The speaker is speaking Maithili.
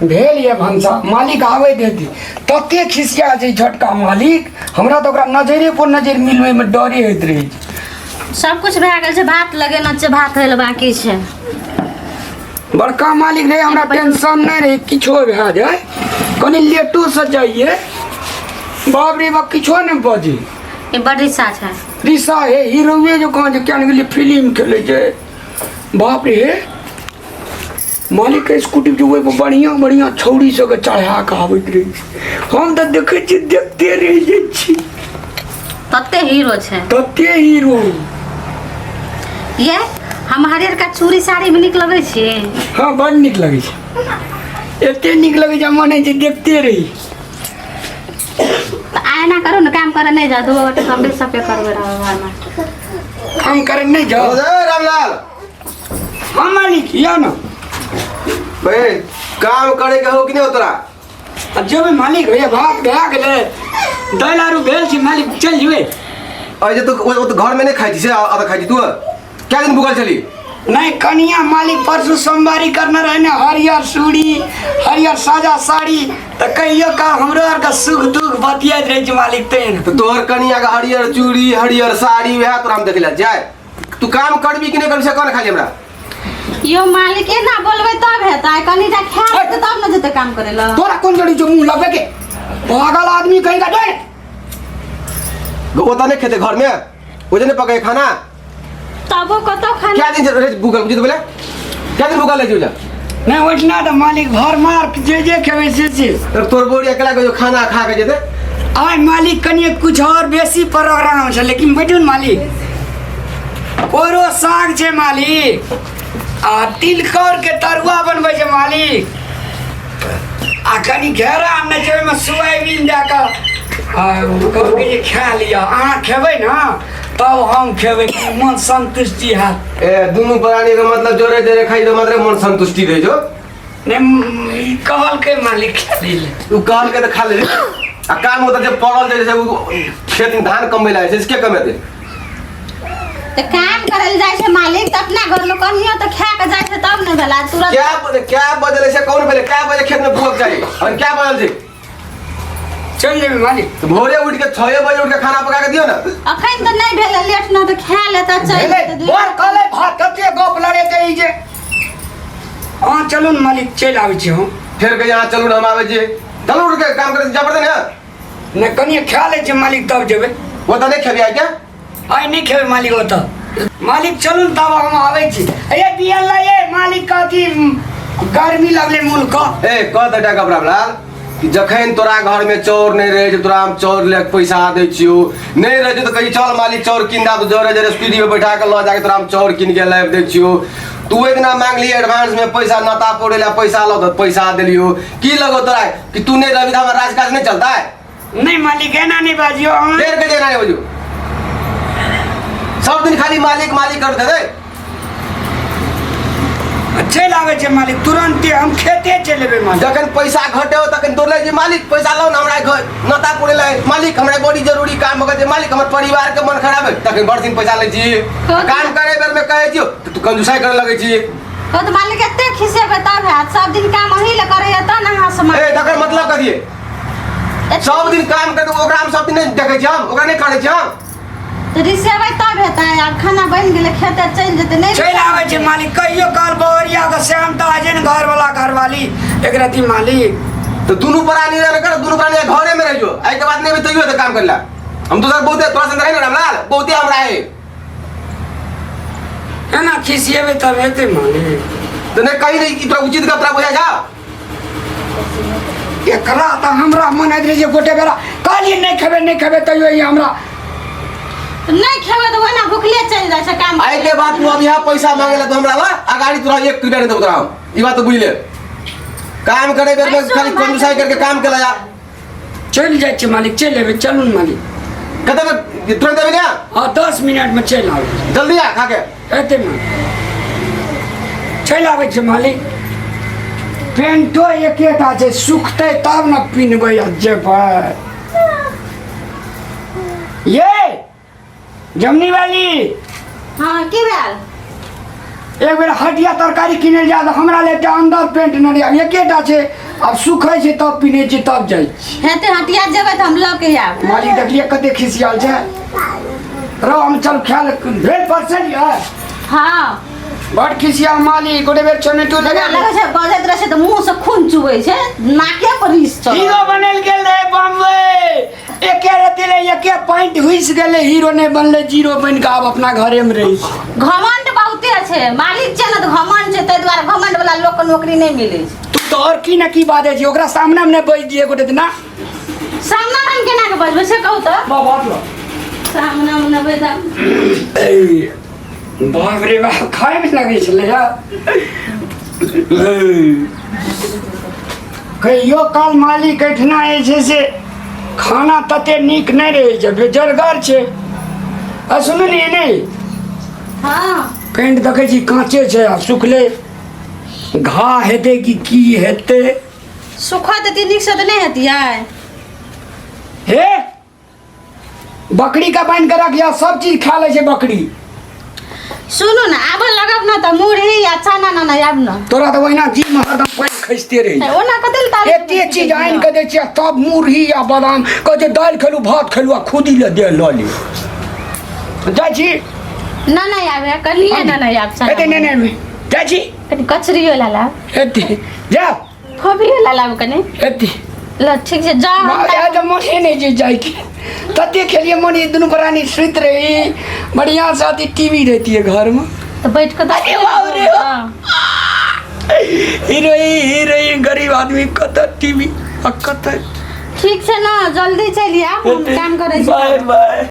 भेल ये भनसा मालिक आबै देती तते खिसिया छै छोटका मालिक हमरा तऽ ओकरा नजरे पर नजर मिलबै मे डरे होइत रहै छै। सब कुछ भए गेल छै भात लगेना छै भात होय लए बाकी छै बड़का मालिक रहै हमरा टेंशन नहि रहै किछो भए जाय कनि लेटो से जाइए बाप रे बाप किछो नहि बजे ई बड रिसा छै रिसा हे हीरोए जो कहाँ जे क्या गेलियै फिल्म खेलै छै बाप रे मालिक के स्कूटी जो ओहि पर बढ़िया बढ़िया छौड़ी सबके चढ़ा कऽ आबैत रहै छै हम तऽ देखै छी देखते रहि जाइ छी तते हीरो छै तते हीरो ये हम हरियरका चूड़ी साड़ी में नीक लगै छी हँ बड़ नीक लगै छै एते नीक लगै छै मन होइ छै देखते रही तऽ आइ एना करू ने काम करे नहि जाउ दू गोटे कपड़े सफे करबै रहब घरमे काम करे नहि जाउ ए रामलाल हाँ मालिक या ना बे काम करे के हो कि नहीं हो तोरा आ जेबै मालिक भैया भात भए गेलै दालि आरू भेल छै मालिक चलि जेबै अरे जे तू वो तो घर में नहीं खाई थी से आ खाई थी तू क्या दिन भूखल चली नहीं कनिया मालिक परसू सोमवारी करने रहे ने हरियर चूड़ी हरियर साजा साड़ी तऽ कहियो का हमरो आरके सुख दुख बतियाइत रहै छै मालिक तेन तो तोहर कनिया के हरियर चूड़ी हरियर साड़ी वएह तोरा हम देखला जाय तू काम करबी कि नहीं करबी से कौन खाली हमरा यो मालिक एना बोलबै तब हेतै कनी टा खा लेतै तब ने जेतै काम करै लए तोरा कोन जड़ी जो मुंह लगबे के पागल आदमी कहेगा डे वो तो नहीं खेते घर में वो जो नहीं पकाए खाना तबो कतौ खाना क्या दिन रे भूखल बुझी तो बोले क्या दिन भूखल रहे जा नहीं उठना तो मालिक भर मार जे जे खेबै से से तो तोर बोरी अकेला के जो खाना खा के जेते आय मालिक कनिए कुछ और बेसी प्रोग्राम छै लेकिन बैठू ने मालिक कोरो साग छै मालिक आ तिलकोर के तरुआ बनबै छै मालिक आ कनि घेरा आनने छै ओहिमे सोयाबीन दए कऽ आ कहलकै जे खा लिअ अहाँ खेबै ने तब हम खेबै कनि मन सन्तुष्टि हैत ए दुनू प्राणी के मतलब जोरे जोरे खाई तो मतलब मन संतुष्टि रहे जो नहि ई कहलकै मालिक खा लै लए उ कहल के तो खा ले आ काम होता जब पड़ल जैसे उ खेत में धान कमबे ला छै के कमेते तऽ काम करे लए जाइ छै मालिक तऽ अपना घरमे कनियो तऽ खा के जाइ छै तब ने भेला तुरंत क्या क्या बदले से कौन पहले क्या बजे खेत में भूख चाहिए और क्या बदल छै चलि जेबै मालिक तो भोरे उठ के 6 बजे उठ के खाना पका के दियो ना अखन तऽ नहि भेलै लेट न तऽ खा लेतै चलि भेलै जेतै बर कहलै भात कते गप लड़ेतै ई जे अहाँ चलू ने मालिक चलि आबै छी हम फिर के यहाँ चलू ना हम आवे छी चलू उठ के काम करे जा पड़ते ना नहि कनिए खा लै छी मालिक तब जेबै वो तो नहीं खेबी आई क्या आइ नहि खेबै मालिक ओतऽ मालिक चलू ने तब हम आबै छी ए बियल लै ए मालिक कहती गर्मी लगलै मोन कऽ ए कह दे कपड़ा लाल कि जखन तोरा घर में चौर नहीं रहे छै तोरा हम चौर ले पैसा दै छियौ नहीं रहे छै तऽ कही चल मालिक चौर कीन दा तो जरे जरे स्कूटी में बैठा के लऽ जाके तोरा हम चौर कीन के लाबि दै छियौ तू ओहि दिना मांगली एडवांस में पैसा नता पोड़े ला पैसा लऽ तऽ पैसा देलियौ की लगो तोरा कि तू नहीं रहबी तऽ हमर राजकाज नहीं चलता है नहीं मालिक एना नहीं बाजियो अहाँ देर के देना नहीं बजू सब दिन खाली मालिक मालिक कर दे चलि आबै छै मालिक तुरन्ते हम खेते चलि एबै मालिक जखन पैसा घटे हो तखन दौड़ले जे मालिक पैसा लाओ ना हमरा घर नता पुरे लै मालिक हमरा बड़ी जरूरी काम हो गेल छै मालिक हमर परिवार के मन खराब है तखन बड़ दिन पैसा लै छी काम करे बेर में कहै छियो तऽ तू कंजूसाई करे लगै छी हो तऽ मालिक एते खिसेबै तब हैत सब दिन काम अहीं लए करैया तब ने अहाँ से ए तकर मतलब कथी सब दिन काम कर ओकरा हम सब दिन नहीं देखै छी हम ओकरा नहीं करै छी हम तऽ रिसेबै तब हेतै आब खाना बनि गेलै खेते चलि जेतै नहि चलि आबै छै मालिक कहियो काल बहरिया के श्याम तऽ आ ने घरवाला घरवाली एक रति मालिक तो दुनू प्राणी रह कर दुनू प्राणी घरे में रह जो एहि के बाद नहीं भी तैयो तो काम करला हम दोसर बहुते तोरा संग रहे ना रामलाल बहुते हमरा है एना खिसिएबै तब हेतै मालिक तो नहीं कहीं नहीं कि तोरा उचित गप तोरा बुझा जा एकरा तऽ हमरा मन होइत रहै जे गोटे बेरा कहलियै नहि खेबै नहि खेबै तैयो ई हमरा नहि खेबै तऽ ओहिना भुखले चलि जाइ छै काम आइ के बाद तू अब यहाँ पैसा मांगे ला तो हमरा ला अगाड़ी तोरा एक रुपया नहीं देबो तोरा हम ई बात तो बुझ ले काम करे बेर में खाली कंजूसाई करके काम केला जा चलि जाइ छियै मालिक चलि एबै चलू ने मालिक कते में तुरंत देबे ना हँ 10 मिनटमे चलि आबै छी। जल्दी आ खा के एतै मालिक चलि आबै छियै मालिक पेंटो एकेटा छै सुखतै तब ने पिन्हबै आ जेबै ये जमनी वाली हँ की भेल एक बेर हटिया तरकारी किनै जा तऽ हमरा ले एकटा अंदर पेंट नहि रहै एकेटा छै आब सुखै छै तब पिन्है छियै तब जाइ छी। हेतै हटिया जेबै तऽ हम लऽ के आयब। मालिक देखलियै कते खिसियाल छै। रौ हम चल ख्याल भेल परसल यऽ। हाँ। बड़ खिसिया मालिक गोटे बेर चमेटो लगा जेना लगै छै बजैत रहै छै तऽ मुँह से खून चुबै छै, नाके पर रिस चढ़ल। हीरो बनल गेल रहे बम्बई, एके रति रे एके पॉइंट हुइस गेलै, हीरो नहि बनलै, जीरो बनि कऽ आब अपना घरे मे रहै छै। घमंड बहुते छै मालिक छै ने तऽ घमंड छै, ताहि दुआरे घमंड वाला लोक के नौकरी नहि मिलै छै। तू तऽ और की ने की बाजै छी, ओकरा सामने मे नहि बजि दियै गोटे दिना। सामना मे हम केना के बजबै से कहू तऽ? बा बात लो। सामना मे नहि बजब। ए, बाप रे बाप, खाय मे लगै छलै यार। कहियो काल मालिक एहिठिना जे छै से खाना तते नीक नहि रहै छै, बेजरगर छै। आ सुनू ने नहि। हाँ। पेंट देखै छी काँचे छै आ सुखले घा हेतै कि की हेतै। सुखत एते नीकसँ तऽ नहि हेतियै। हे बकरी के बान्हि के रखिया, सब चीज खा लै छै बकरी। सुनू ने आबऽ लगब ने तऽ मुरही आ चना ने आयब ने। तोरा तऽ ओहिना जीभ में हरदम पानि खसिते रहै छै। ओना कते लए तारीफ एते चीज आनि के दै छियै तब मुरही आ बादाम कहै छै दालि खेलू भात खेलू आ खुदी लए दे लऽ ली। जाइ छी। ना ना आबे कनिए ना ना आयब चना। एते नहि नहि जाइ छी। कनि कचरियो लए लाब। एते जा। फोबियो लए लाब कनि। एते ल ठीक छै जा। हम माया तऽ मोने नहि छै जाइके, तते खेलियै मोन ई दुनू प्राणी सुति रही बढ़िआँ से, अथी टीवी रहितियै घरमे तऽ बैठ कऽ अरे बाप रे बाप। हाँ। हीरोइन हीरोइन गरीब आदमी कतऽ टीवी आ कतऽ। ठीक छै ने जल्दी चलि आयब, हम काम करै छी। Bye bye.